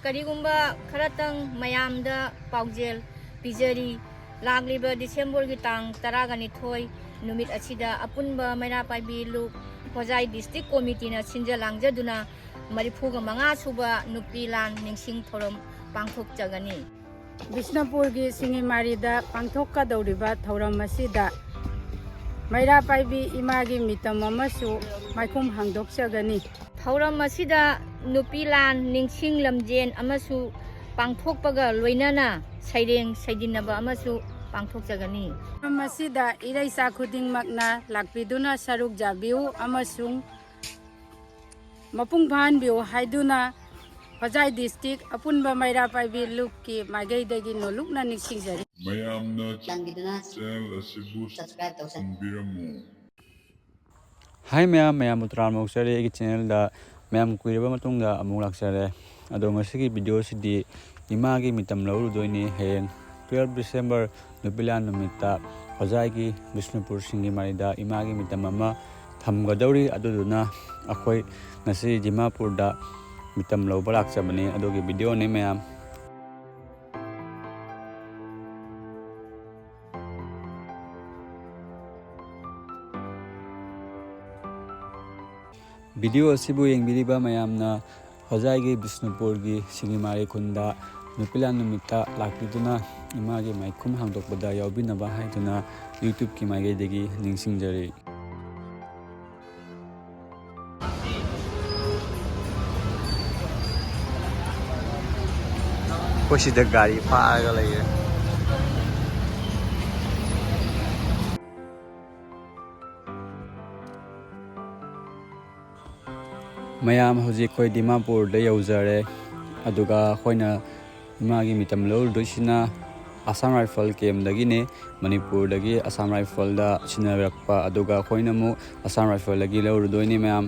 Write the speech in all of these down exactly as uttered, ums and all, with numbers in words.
ꯀꯔꯤꯒꯨꯝꯕ ꯈꯔꯇꯪ ꯃꯌꯥꯝꯗ ꯄꯥꯎꯖꯦꯜ ꯄꯤꯖꯔꯤ꯫ ꯂꯥꯛꯂꯤꯕ ꯗꯤꯁꯦꯝꯕꯔꯒꯤ ꯇꯥꯡ ꯇꯔꯥꯒ ꯅꯤꯊꯣꯏ ꯅꯨꯃꯤꯠ ꯑꯁꯤꯗ ꯑꯄꯨꯟꯕ ꯃꯩꯔꯥ ꯄꯥꯏꯕꯤ ꯂꯨꯞ ꯍꯣꯖꯥꯏ ꯗꯤꯁꯇ꯭ꯔꯤꯛ ꯀꯣꯃꯤꯇꯤꯅ ꯁꯤꯟꯖ ꯂꯥꯡꯖꯗꯨꯅ ꯃꯔꯤꯐꯨꯒ ꯃꯉꯥ ꯁꯨꯕ ꯅꯨꯄꯤ ꯂꯥꯟ ꯅꯤꯡꯁꯤꯡ ꯊꯧꯔꯝ ꯄꯥꯡꯊꯣꯛꯆꯒꯅꯤ꯫ ꯕꯤꯁꯅꯨꯄꯨꯔꯒꯤ ꯁꯤꯡꯒꯤꯃꯥꯔꯤꯗ ꯄꯥꯡꯊꯣꯛꯀꯗꯧꯔꯤꯕ ꯊꯧꯔꯝ ꯑꯁꯤꯗ ꯃꯩꯔꯥ ꯄꯥꯏꯕꯤ ꯏꯃꯥꯒꯤ ꯃꯤꯇꯝ ꯑꯃꯁꯨ ꯃꯥꯏꯈꯨꯝ ꯍꯥꯡꯗꯣꯛꯆꯒꯅꯤ꯫ ꯊꯧꯔꯝ ꯑꯁꯤꯗ ꯅꯨꯄꯤ ꯂꯥꯟ ꯅꯤꯡꯁꯤꯡ ꯂꯝꯖꯦꯟ ꯑꯃꯁꯨ ꯄꯥꯡꯊꯣꯛꯄꯒ ꯂꯣꯏꯅꯅ ꯁꯩꯔꯦꯡ ꯁꯩꯗꯤꯟꯅꯕ ꯑꯃꯁꯨ ꯄꯥꯡꯊꯣꯛꯆꯒꯅꯤ꯫ ꯊꯧꯔꯝ ꯑꯁꯤꯗ ꯏꯔꯩꯆꯥ ꯈꯨꯗꯤꯡꯃꯛꯅ ꯂꯥꯛꯄꯤꯗꯨꯅ ꯁꯔꯨꯛ ꯌꯥꯕꯤꯌꯨ ꯑꯃꯁꯨꯡ ꯃꯄꯨꯡ ꯐꯥꯍꯟꯕꯤꯌꯨ ꯍꯥꯏꯗꯨꯅ ꯍꯣꯖꯥꯏ ꯗꯤꯁꯇ꯭ꯔꯤꯛ ꯑꯄꯨꯟꯕ ꯃꯩꯔꯥ ꯄꯥꯏꯕꯤ ꯂꯨꯞꯀꯤ ꯃꯥꯏꯀꯩꯗꯒꯤ ꯅꯣꯂꯨꯛꯅ ꯅꯤꯡꯁꯤꯡꯖꯔꯤ꯫ ꯃꯌꯥꯝꯅ ꯆꯥꯟꯕꯤꯗꯨꯅ ꯆꯦꯅꯦꯜ ꯑꯁꯤꯕꯨ ꯁꯕꯁꯀ꯭ꯔꯥꯏꯕ ꯇꯧꯁꯟꯕꯤꯔꯝꯃꯨ꯫ ꯍꯥꯏ ꯃꯌꯥꯝ, ꯃꯌꯥꯝꯕꯨ ꯇꯔꯥꯝꯅ ꯑꯣꯛꯆꯔꯤ ꯑꯩꯒꯤ ꯆꯦꯅꯦꯜꯗ꯫ ꯃꯌꯥꯝ ꯀꯨꯏꯔꯕ ꯃꯇꯨꯡꯗ ꯑꯃꯨꯛ ꯂꯥꯛꯆꯔꯦ꯫ ꯑꯗꯣ ꯉꯁꯤꯒꯤ ꯚꯤꯗꯤꯑꯣꯁꯤꯗꯤ ꯏꯃꯥꯒꯤ ꯃꯤꯇꯝ ꯂꯧꯔꯨꯗꯣꯏꯅꯤ꯫ ꯍꯌꯦꯡ twelve December ꯅꯨꯄꯤ ꯂꯥꯟ ꯅꯨꯃꯤꯠꯇ ꯍꯣꯖꯥꯏꯒꯤ ꯕꯤꯁꯅꯨꯄꯨꯔ ꯁꯤꯡꯒꯤꯃꯥꯔꯤꯗ ꯏꯃꯥꯒꯤ ꯃꯤꯇꯝ ꯑꯃ ꯊꯝꯒꯗꯧꯔꯤ꯫ ꯑꯗꯨꯗꯨꯅ ꯑꯩꯈꯣꯏ ꯉꯁꯤ ꯗꯤꯃꯥꯄꯨꯔꯗ ꯃꯤꯇꯝ ꯂꯧꯕ ꯂꯥꯛꯆꯕꯅꯤ꯫ ꯑꯗꯨꯒꯤ ꯚꯤꯗꯤꯑꯣꯅꯤ ꯃꯌꯥꯝ꯫ ꯚꯤꯗꯤꯑꯣ ꯑꯁꯤꯕꯨ ꯌꯦꯡꯕꯤꯔꯤꯕ ꯃꯌꯥꯝꯅ ꯍꯣꯖꯥꯏꯒꯤ ꯕꯤꯁꯅꯨꯄꯨꯔꯒꯤ ꯁꯤꯡꯒꯤꯃꯥꯔꯤ ꯈꯨꯟꯗ ꯅꯨꯄꯤ ꯂꯥꯟ ꯅꯨꯃꯤꯠꯇ ꯂꯥꯛꯄꯤꯗꯨꯅ ꯏꯃꯥꯒꯤ ꯃꯥꯏꯈꯨꯝ ꯍꯥꯡꯗꯣꯛꯄꯗ ꯌꯥꯎꯕꯤꯅꯕ ꯍꯥꯏꯗꯨꯅ YouTubeꯀꯤ ꯃꯥꯏꯀꯩꯗꯒꯤ ꯅꯤꯡꯁꯤꯡꯖꯔꯤ꯫ ꯑꯩꯈꯣꯏ ꯁꯤꯗ ꯒꯥꯔꯤ ꯐꯥꯔꯒ ꯂꯩꯔꯦ꯫ ꯃꯌꯥꯝ, ꯍꯧꯖꯤꯛ ꯑꯩꯈꯣꯏ ꯗꯤꯃꯥꯄꯨꯔꯗ ꯌꯧꯖꯔꯦ꯫ ꯑꯗꯨꯒ ꯑꯩꯈꯣꯏꯅ ꯏꯃꯥꯒꯤ ꯃꯤꯇꯝ ꯂꯧꯔꯨꯗꯣꯏꯁꯤꯅ ꯑꯁꯥꯝ ꯔꯥꯏꯐꯜ ꯀꯦꯝꯗꯒꯤꯅꯦ꯫ ꯃꯅꯤꯄꯨꯔꯗꯒꯤ ꯑꯁꯥꯝ ꯔꯥꯏꯐꯜꯗ ꯁꯤꯟꯅꯔꯛꯄ, ꯑꯗꯨꯒ ꯑꯩꯈꯣꯏꯅ ꯑꯃꯨꯛ ꯑꯁꯥꯝ ꯔꯥꯏꯐꯜꯗꯒꯤ ꯂꯧꯔꯨꯗꯣꯏꯅꯦ ꯃꯌꯥꯝ꯫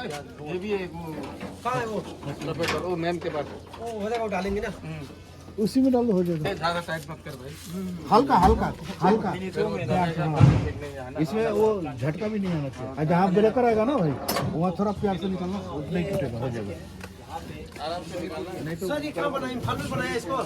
ये भी है वो। कहाँ है वो? प्रोफेसर, वो मैम के पास। वो हो जाएगा, वो डालेंगे ना। उसी में डाल दो, हो जाएगा। ज़्यादा टाइट मत कर भाई। हल्का, हल्का, हल्का। इसमें वो झटका भी नहीं आना चाहिए। जहाँ ब्रेकर आएगा ना भाई, वहाँ थोड़ा प्यार से निकालना, उतना ही टूटेगा, हो जाएगा। नहीं तो सर, ये क्या बनाए? फल भी बनाया इसको?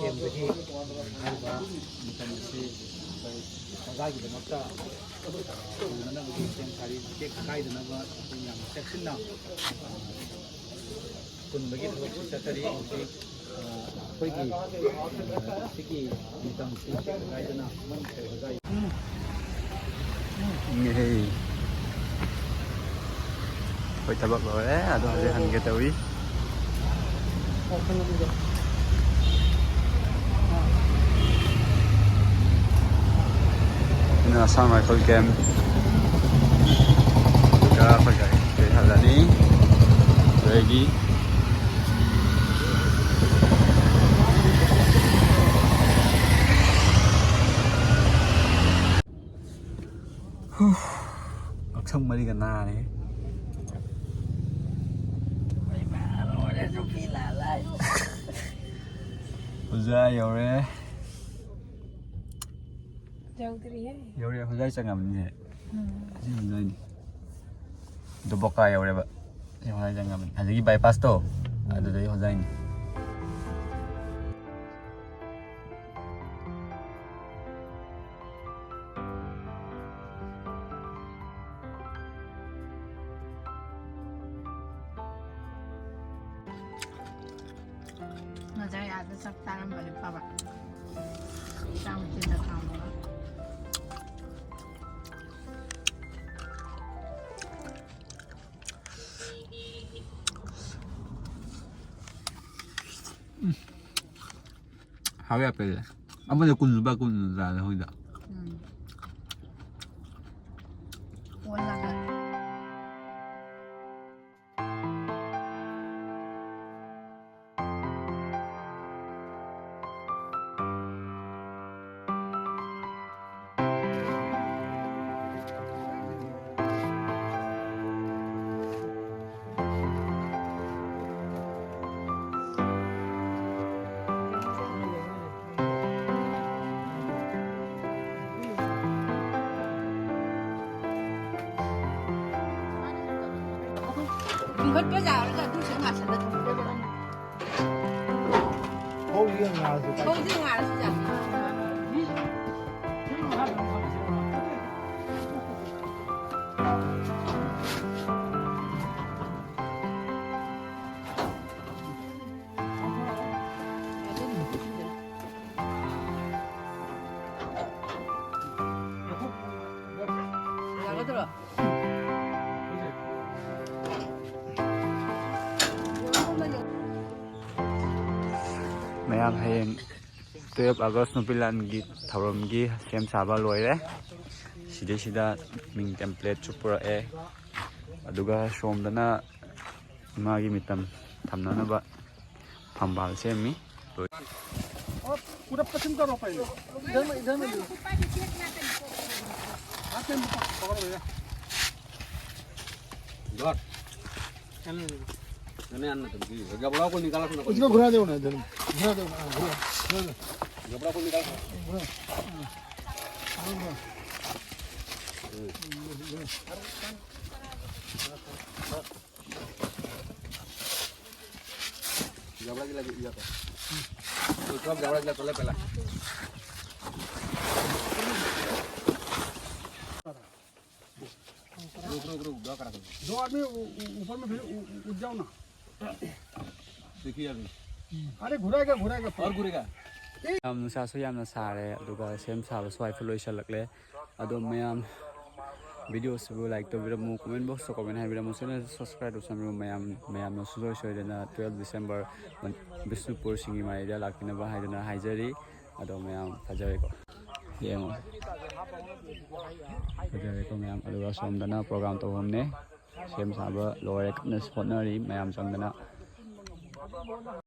ꯁꯦꯝꯕꯒꯤ ꯍꯥꯏꯔꯤꯕ ꯃꯇꯝ ꯑꯁꯤ ꯑꯩꯈꯣꯏ ꯑꯣꯖꯥꯒꯤꯗꯃꯛꯇ ꯇꯧꯅꯅꯕꯒꯤ ꯁꯦꯝ ꯁꯥꯔꯤ, ꯇꯦꯛ ꯀꯥꯏꯗꯅꯕ ꯑꯩꯈꯣꯏ ꯌꯥꯝ ꯆꯦꯛꯁꯤꯟꯅ ꯍꯨꯟꯕꯒꯤ ꯊꯕꯛꯁꯨ ꯆꯠꯊꯔꯤ꯫ ꯍꯧꯖꯤꯛ ꯑꯩꯈꯣꯏꯒꯤ ꯁꯤꯒꯤ ꯃꯇꯝꯁꯤ ꯇꯦꯛ ꯀꯥꯏꯗꯅ ꯑꯃꯟ ꯀꯩ ꯑꯣꯖꯥ ꯏꯪꯉꯦꯍꯦ꯫ ꯑꯩꯈꯣꯏ ꯊꯕꯛ ꯂꯣꯏꯔꯦ, ꯑꯗꯣ ꯍꯧꯖꯤꯛ ꯍꯟꯒꯦ ꯇꯧꯔꯤ꯫ ꯑꯗꯨꯅ Assam Rifle Camp ꯀ ꯑꯩꯈꯣꯏ ꯒꯥꯔꯤ ꯍꯜꯂꯅꯤ꯫ ꯑꯗꯨꯗꯒꯤ ꯍꯨ, ꯉꯛꯁꯪ ꯃꯔꯤꯒ ꯅꯥꯔꯦ꯫ ꯑꯣꯖꯥ ꯌꯧꯔꯦ꯫ ꯌꯧꯗ꯭ꯔꯤꯌꯦ꯫ ꯌꯧꯔꯦ, ꯑꯣꯖꯥ ꯆꯪꯉꯕꯅꯤꯅꯦ꯫ ꯎꯝ꯫ ꯁꯤ ꯑꯣꯖꯥꯅꯤ꯫ ꯗꯨꯕꯣꯀꯥ ꯌꯧꯔꯦꯕ꯫ ꯁꯤ ꯑꯣꯖꯥ ꯆꯪꯉꯕꯅꯤ꯫ ꯑꯗꯒꯤ ꯕꯥꯏꯄꯥꯁꯇꯣ, ꯑꯗꯨꯗꯩ ꯑꯣꯖꯥꯅꯤ꯫ ꯉꯁꯥꯏ ꯑꯥꯗ ꯆꯥꯛ ꯆꯥꯔꯝꯕꯗꯤ ꯐꯕ꯫ ꯆꯥꯛ ꯃꯆꯤꯟꯗ ꯈꯥꯝꯃꯒ꯫ ꯍꯥꯎ ꯌꯥꯄꯦꯜꯂꯦ꯫ ꯑꯃꯗ ꯀꯨꯟ, ꯂꯨꯄꯥ ꯀꯨꯟ ꯆꯥꯔꯦ ꯑꯩꯈꯣꯏꯗ꯫ ꯎꯝ꯫ ꯑꯣꯜꯂꯒ꯫ ꯈꯠꯄ ꯌꯥꯔꯒ ꯑꯗꯨꯝ ꯁꯨꯝ ꯉꯥꯁꯜꯂ ꯊꯝꯕꯤꯔꯕ꯫ ꯍꯧꯖꯤꯛ ꯉꯥꯁꯨ ꯍꯧꯖꯤꯛ ꯉꯥꯁꯨ ꯌꯥꯝ ꯌꯥꯒꯗ꯭ꯔꯣ? ꯃꯌꯥꯝ, ꯍꯌꯦꯡ twelve August ꯅꯨꯄꯤ ꯂꯥꯟꯒꯤ ꯊꯧꯔꯝꯒꯤ ꯁꯦꯝ ꯁꯥꯕ ꯂꯣꯏꯔꯦ꯫ ꯁꯤꯗꯩꯁꯤꯗ ꯃꯤꯡ templateꯁꯨ ꯄꯨꯔꯛꯑꯦ꯫ ꯑꯗꯨꯒ ꯁꯣꯝꯗꯅ ꯏꯃꯥꯒꯤ ꯃꯤꯇꯝ ꯊꯝꯅꯅꯕ ꯐꯝꯕꯥꯜ ꯁꯦꯝꯃꯤ꯫ पूरा पश्चिम करो पहले। इधर में, इधर में। हाथ में पकड़ भैया। मैंने अन्ना तुम की जबड़ा को निकाला था। उसको घुरा दो ना इधर। घुरा दो ना, घुरा, घुरा दो। जबड़ा को निकाल। घुरा। हाँ, घुरा। जबड़ा की लगी, या तो। तो सब जबड़ा की लगी, चले पहला। रुक, रुक, रुक, दो करा दो। दो आदमी ऊ-, ऊ-, ऊपर में फिर ऊ-, ऊ-, उठ जाओ ना। देखिए अभी। अरे घुराएगा, घुराएगा। और घुरेगा। ꯌꯥꯝ ꯅꯨꯡꯁꯥꯁꯨ ꯌꯥꯝꯅ ꯁꯥꯔꯦ, ꯑꯗꯨꯒ ꯁꯦꯝ ꯁꯥꯕꯁꯨ ꯍꯥꯏꯐꯦꯠ ꯂꯣꯏꯁꯤꯜꯂꯛꯂꯦ꯫ ꯑꯗꯣ ꯃꯌꯥꯝ, videoꯁꯤꯕꯨ like ꯇꯧꯕꯤꯔꯝꯃꯨ, comment boxꯇ comment ꯍꯥꯏꯕꯤꯔꯝꯃꯨ, channel subscribe ꯇꯧꯁꯟꯕꯤꯔꯝꯃꯨ꯫ ꯃꯌꯥꯝ, ꯃꯌꯥꯝꯅ ꯁꯨꯡꯁꯣꯏ ꯁꯣꯏꯗꯅ twelve December ꯕꯤꯁꯅꯨꯄꯨꯔ ꯁꯤꯡꯒꯤ ꯃꯥꯏꯗ ꯂꯥꯛꯄꯤꯅꯕ ꯍꯥꯏꯗꯨꯅ ꯍꯥꯏꯖꯔꯤ꯫ ꯑꯗꯣ ꯃꯌꯥꯝ ꯐꯖꯔꯦꯀꯣ, ꯌꯦꯡꯉꯣ, ꯐꯖꯔꯦꯀꯣ ꯃꯌꯥꯝ꯫ ꯑꯗꯨꯒ ꯁꯣꯝꯗꯅ program ꯇꯧꯐꯝꯅꯦ, ꯁꯦꯝ ꯁꯥꯕ ꯂꯣꯏꯔꯦ, ꯀꯟꯅ ꯍꯣꯠꯅꯔꯤ ꯃꯌꯥꯝ ꯆꯪꯗꯅ꯫